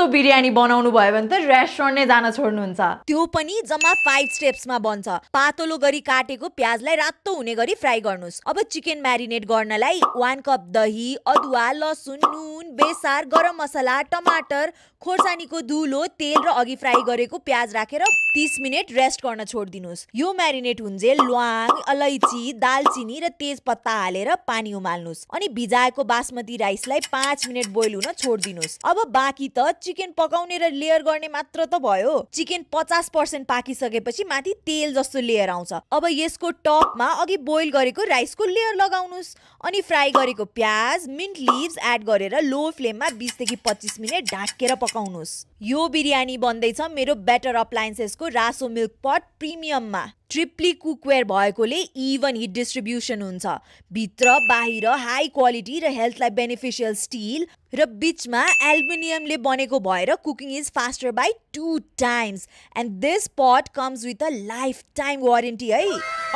यस्तो बिरयानी बनाउनु भयो भने त रेस्टुरेन्ट नै जान छोड्नुहुन्छ। त्यो पनि जम्मा 5 स्टेप्समा बन्छ। पातलो गरी काटेको प्याजलाई रातो हुने गरी फ्राई गर्नुस्। अब चिकन म्यारिनेट गर्नलाई 1 कप दही, अदुवा, लसुन, नुन, बेसार, गरम मसला, टमाटर, खोर्सानीको धुलो, तेल र अघि फ्राई गरेको प्याज राखेर 30 मिनेट रेस्ट गर्न छोड्दिनुस्। यो म्यारिनेट हुन्जेल ल्वाङ, अलैची, दालचिनी र तेजपत्ता हालेर पानी उमाल्नुस्। अनि भिजाएको बासमती राइसलाई 5 मिनेट बोइल हुन छोड्दिनुस्। अब बाँकी त चिकन पकाउने र लेयर गर्ने मात्र त भयो। चिकन 50% पाकिसकेपछि माथि तेल जस्तो लेयर आउँछ। अब यसको टपमा अघि बोइल गरेको राइसको लेयर लगाउनुस्। अनि फ्राई गरेको प्याज, मिन्ट लिभ्स एड गरेर लो फ्लेममा 20 देखि 25 मिनेट ढाकेर पकाउनुस्। यो बिरयानी बन्दैछ मेरो बेटर अप्लायन्सेसको रासो मिल्क पट प्रिमियममा। ट्रिप्ली कुकवेयर भएकोले इभन हिट डिस्ट्रिब्युसन हुन्छ। भित्र बाहिर हाई क्वालिटी र हेल्थलाई बेनिफिशियल स्टिल र बीचमा एल्युमिनियमले बनेको भएर cooking is faster by 2 times and this pot comes with a life time warranty है।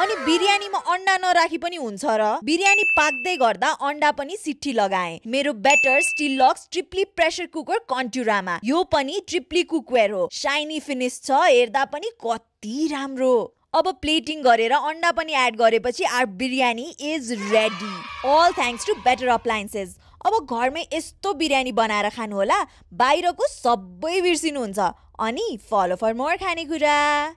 अनि बिरयानीमा अन्डा नराखी पनि हुन्छ र। बिरयानी पाक्दै गर्दा अन्डा पनि सिट्ठी लगाए। मेरो better steel lux triply pressure cooker कन्ट्युरामा। यो पनि ट्रिप्ली कुकवेयर हो। शाइनी फिनिश छ, हेर्दा पनि कति राम्रो। अब प्लेटिङ गरेर अन्डा पनि एड गरेपछि our biryani is ready. All thanks to better appliances. अब घरमै यस्तो बिरयानी बनाएर खानु होला, बाहिरको सबै बिर्सिनुहुन्छ। अनि फलो फर मोर खानेकुरा।